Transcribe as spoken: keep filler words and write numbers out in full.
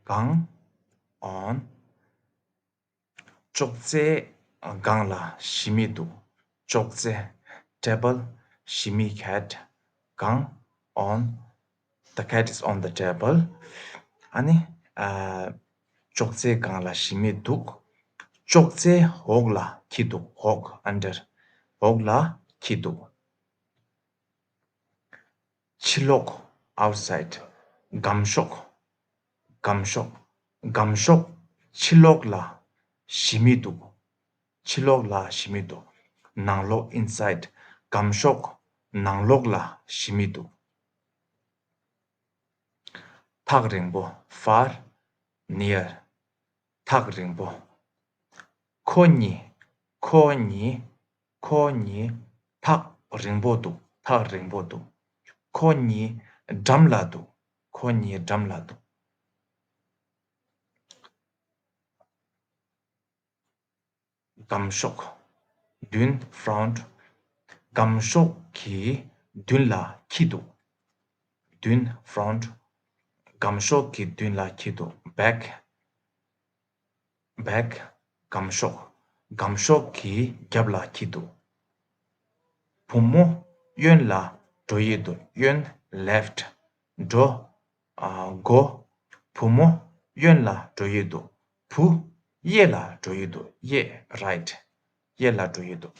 སྒང་། on། ཅོག་ཙེ་སྒང་ལ་ཞི་མི་འདུག་ཅོག་ཙེ། table། ཞི་མི། cat། སྒང་། on། The cat is on the table. ཨ་ནི། ཨ། ཅོག་ཙེ་སྒང་ལ་ཞི་མི་འདུག་ཅོག་ཙེ་འོག་ལ་འཁྱིལ་འདུག་འོག། under། འོག་ལ་འཁྱིལ་འདུག་ཕྱི་ལོགས། outside། སྒམ་ཤོག་སྒམ་ཤོག་སྒམ་ཤོག་ཕྱི་ལོགས་ལ་ཞི་མི་འདུག་ཕྱི་ལོགས་ལ་ཞི་མི་འདུག་ནང་ལོགས། inside། སྒམ་ཤོག་ནང་ལོགས་ལ་ཞི་མི་འདུག་ཐག་རིང་པོ། far། near། ཐག་རིང་པོ། ཁོ་གཉིས། ཁོ་གཉིས། ཁོ་གཉིས། ཐག་རིང་པོ་འདུག་ཐག་རིང་པོ་འདུག་ཁོ་གཉིས་འགྲམ་ལ་འདུག་ཁོ་གཉིས་འགྲམ་ལ་འདུག་སྒམ་ཤོག་མདུན། front། སྒམ་ཤོག་གི་མདུན་ལ་འཁྱིལ་འདུག་མདུན། front། སྒམ་ཤོག་གི་མདུན་ལ་འཁྱིལ་འདུག back། back། སྒམ་ཤོག་སྒམ་ཤོག་གི་རྒྱབ་ལ་འཁྱིལ་འདུག་བུ་མོ་གཡོན་ལ་འགྲོ་ཡི་འདུག་གཡོན། left། འགྲོ། ཨ། go། བུ་མོ་གཡོན་ལ་འགྲོ་ཡི་འདུག་བུ་གཡས་ལ་འགྲོ་ཡི་འདུག་གཡས། right། གཡས་ལ་འགྲོ་ཡི་འདུག